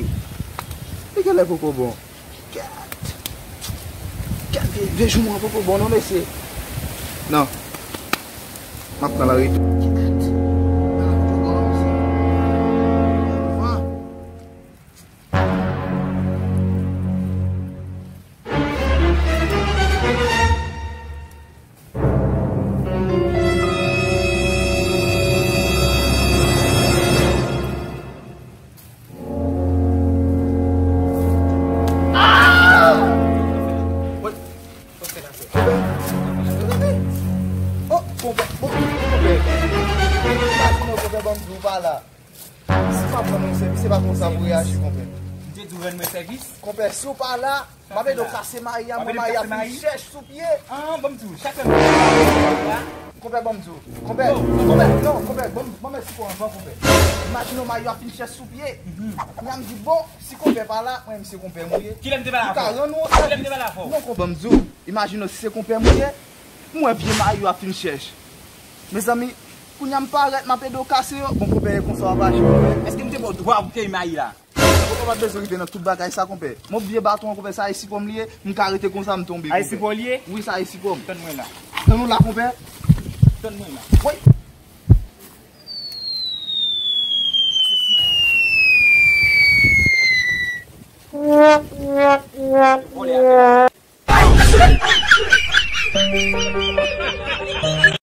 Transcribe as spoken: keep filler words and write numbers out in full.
Li genlè poko bon. Gad. Gad, vye, vye jouman an poko bon non, mesye. Non. M ap pran lari tou. Gad. Bagay poko bon non, mesye. Van. Oh, konpè, bon, konpè. Konpè, ban m di w pa la. Si m ap rann ou sèvis, se pa konsa pou reyaji, konpè. M te di w rann mwen sèvis? Konpè, si w pa la, m ap ede w kase mayi a, mwen mayi a fin chèch sou pye. Ah, ban m di w, chak lè m... Konpè, ban m di w. Konpè, konpè, non, konpè, ban m, ban m eksplike w anvan, konpè. Imajine w mayi a fin chèch sou pye. Kounya m di, bon, si konpè pa la, mwen menm se konpè m ou ye. Kilè m te pa la avè w? Kilè m te pa la avè w? Non, konpè, ban m di w. Imajine w si se konpè m ou ye, m wè vye mayi a fin chèch. Mezanmi, kounya m parèt, m ap ede w kase yo. Bon, konpè, e konsa w ap aji, konpè. Èske m te ba w dwa pou w te mayi la? Konpè, pa bezwen rive nan tout bagay sa, konpè. Bon, vye baton an, konpè, sa e sipò m li ye. M ka rete konsa, m tonbe, konpè. A e sipò w li ye? Wi, sa e sipò m. Tann mwen la. Tann ou la, konpè. Tann mwen la. Wi. Vòlè a.